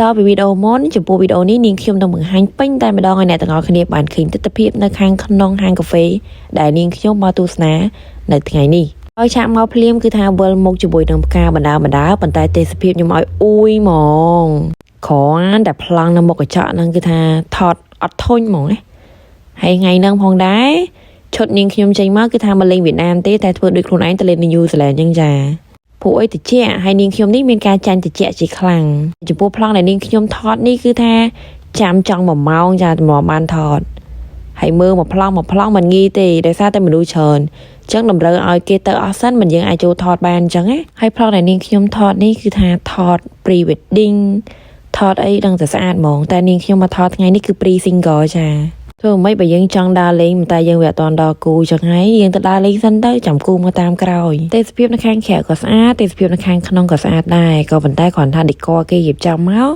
តពីវីដេអូមុនចំពោះវីដេអូនេះនាងខ្ញុំនឹងបង្ហាញពេញតែម្ដងឲ្យអ្នកទាំងអស់គ្នាបានឃើញទស្សនវិជ្ជានៅខាងក្នុងហាងកាហ្វេដែលនាងខ្ញុំមកទស្សនានៅថ្ងៃនេះហើយឆាកមកភ្លាមគឺថាវិលមុខជាមួយនឹងផ្កាបណ្ដាបណ្ដាប៉ុន្តែទេសភាពខ្ញុំឲ្យអួយហ្មងគ្រាន់តែប្លង់នៅមុខកញ្ចក់ហ្នឹងគឺថាថតអត់ធុញហ្មងណាហើយថ្ងៃហ្នឹងផងដែរឈុតនាងខ្ញុំចេញមកគឺថាមកលេងវៀតណាមទេតែធ្វើដូចខ្លួនឯងទៅលេងនៅញូហ្សេឡង់អញ្ចឹងចា ព្រោះអីតិចហើយនាងខ្ញុំនេះមានការចាញ់តិចជាខ្លាំងចំពោះប្លង់ដែលនាងខ្ញុំថតនេះគឺថាចាំចង់1ម៉ោងចាតម្រាំបានថតហើយមើលមួយប្លង់មួយប្លង់មិនងាយទេដោយសារតែមនុស្សច្រើនអញ្ចឹងតម្រូវឲ្យគេទៅអស់សិនមិនយើងអាចចូលថតបានអញ្ចឹងណាហើយប្លង់ដែលនាងខ្ញុំថតនេះគឺថាថត pre wedding ថតអីដឹងតែស្អាតហ្មងតែនាងខ្ញុំមកថតថ្ងៃនេះគឺ pre single ចាធ្វើមិនបើយើងចង់ដើរលេងតែយើងវាអត់តដល់គូចឹងហើយយើងទៅដើរលេងសិនទៅចាំគូមកតាមក្រោយទេសភាពនៅខាងក្រៅក៏ស្អាតទេសភាពនៅខាងក្នុងក៏ស្អាតដែរក៏ប៉ុន្តែគ្រាន់ថា decor គេរៀបចំមក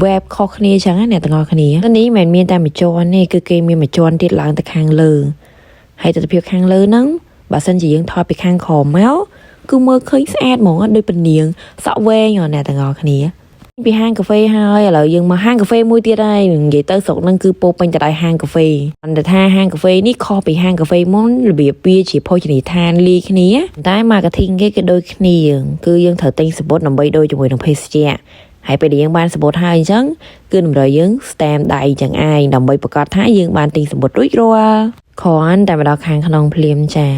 web ខុសគ្នាចឹងណាអ្នកទាំងអស់គ្នានេះមិនមែនមានតែមួយជាន់ទេគឺគេមានមួយជាន់ទៀតឡើងទៅខាងលើហើយទស្សនភាពខាងលើហ្នឹងបើសិនជាយើងថតពីខាងក្រោមមកគឺមើលឃើញស្អាតហ្មងដូចពនាងសក់វែងអ្នកទាំងអស់គ្នាពីហាងកាហ្វេហើយឥឡូវយើងមកហាងកាហ្វេមួយទៀតហើយនិយាយទៅស្រុកហ្នឹងគឺពោពេញទៅដោយហាងកាហ្វេអន្តថាហាងកាហ្វេនេះខុសពីហាងកាហ្វេមុនរបៀបវាជាភោជនីយដ្ឋានលាយគ្នាតែ marketing គេគឺដូចគ្នាគឺយើងត្រូវទិញសំបុត្រដើម្បីដូរជាមួយនឹងភេសជ្ជៈហើយពេលដែលយើងបានសំបុត្រហើយអញ្ចឹងគឺតម្រូវយើង stamp ដៃចឹងឯងដើម្បីប្រកាសថាយើងបានទិញសំបុត្ររួចរាល់គ្រាន់តែមកដល់ខាងក្នុងភ្លាមចា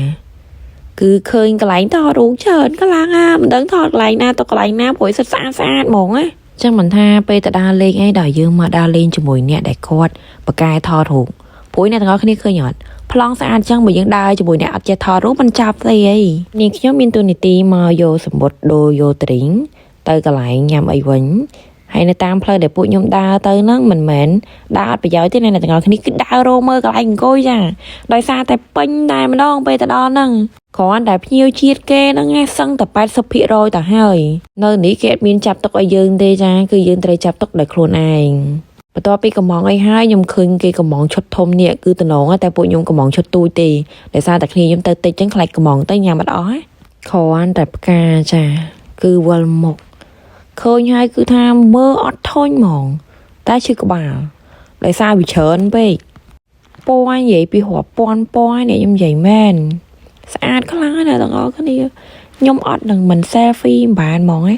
គឺឃើញកន្លែងថតរូបច្រើនខ្លាំងអាមិនដឹងថតកន្លែងណាទៅកន្លែងណាព្រោះសិតស្អាតស្អាតហ្មងណាចឹងមិនថាពេលទៅដើរលេងអីដល់យើងមកដើរលេងជាមួយអ្នកដែលគាត់បកកែថតរូបព្រោះអ្នកទាំងអស់គ្នាឃើញអត់ប្លង់ស្អាតចឹងបើយើងដើរជាមួយអ្នកអត់ចេះថតរូបមិនចាប់ស្អីអីនាងខ្ញុំមានទូនីតិមកយកសំបុត្រដូរយក drink ទៅកន្លែងញ៉ាំអីវិញហើយនៅតាមផ្លូវដែលពួកខ្ញុំដើរទៅហ្នឹងមិនមែនដើរអត់ប្រយោជន៍ទេណាអ្នកទាំងអស់គ្នាគឺដើររោមើលកន្លែងអង្គុយចាដោយសារតែពេញតែម្ដងពេលទៅដល់ហ្នឹងគ្រាន់តែភ្ញៀវជាតិគេហ្នឹងណាសឹងតែ80%ទៅហើយនៅនេះគេអត់មានចាប់ទុកឲ្យយើងទេចាគឺយើងត្រូវចាប់ទុកដោយខ្លួនឯងបន្ទាប់ពីកំងអីហើយខ្ញុំឃើញគេកំងឈុតធំនេះគឺតំណងតែពួកខ្ញុំកំងឈុតទូចទេដោយសារតែគ្នាខ្ញុំទៅតិចចឹងខ្លាចកំងទៅញ៉ាំអត់អស់គ្រាន់តែផ្កាចាគឺវិលមុខឃើញហើយគឺថាមើលអត់ធុញហ្មងតែឈឺក្បាលដោយសារវាច្រើនពេកពណ៌និយាយពីរាប់ពាន់ពណ៌នេះខ្ញុំនិយាយមែនស្អាតខ្លាំងណាស់ទាំងអស់គ្នាខ្ញុំអត់នឹងមិន selfie មិនបានហ្មងឯង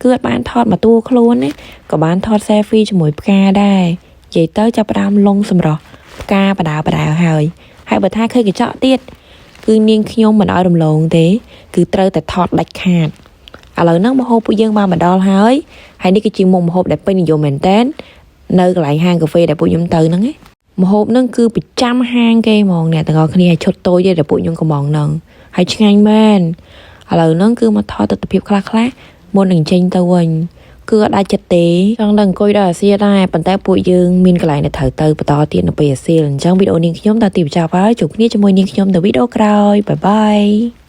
គឺអត់បានថតមកតួខ្លួនណាក៏បានថត selfie ជាមួយផ្កាដែរនិយាយទៅចាប់ផ្ដើមលងសម្រស់ផ្កាបដាបដាហើយហើយបើថាឃើញកញ្ចក់ទៀតគឺនាងខ្ញុំមិនឲ្យរំលងទេ គឺត្រូវតែថតដាច់ខាតឥឡូវហ្នឹងម្ហូបពួកយើងបានមកដល់ហើយហើយនេះគឺជាមុខម្ហូបដែលពេញនិយមមែនតើនៅកន្លែងហាងកាហ្វេដែលពួកខ្ញុំទៅហ្នឹងណាម្ហូបហ្នឹងគឺប្រចាំហាងគេហ្មងអ្នកទាំងអស់គ្នាឲ្យឈុតតូចទេដែលពួកខ្ញុំកំងហ្នឹងហើយឆ្ងាញ់មែនឥឡូវហ្នឹងគឺមកថតទស្សនភាពខ្លះខ្លះមុននឹងចេញទៅវិញគឺអត់ដាច់ចិត្តទេចង់ដល់អង្គុយដល់អាសៀដែរប៉ុន្តែពួកយើងមានកន្លែងដែលត្រូវទៅបន្តទៀតនៅពេលអាសៀលអញ្ចឹងវីដេអូនាងខ្ញុំដល់ទីបញ្ចប់ហើយជួបគ្នាជាមួយនាងខ្ញុំនៅវីដេអូក្រោយ bye bye.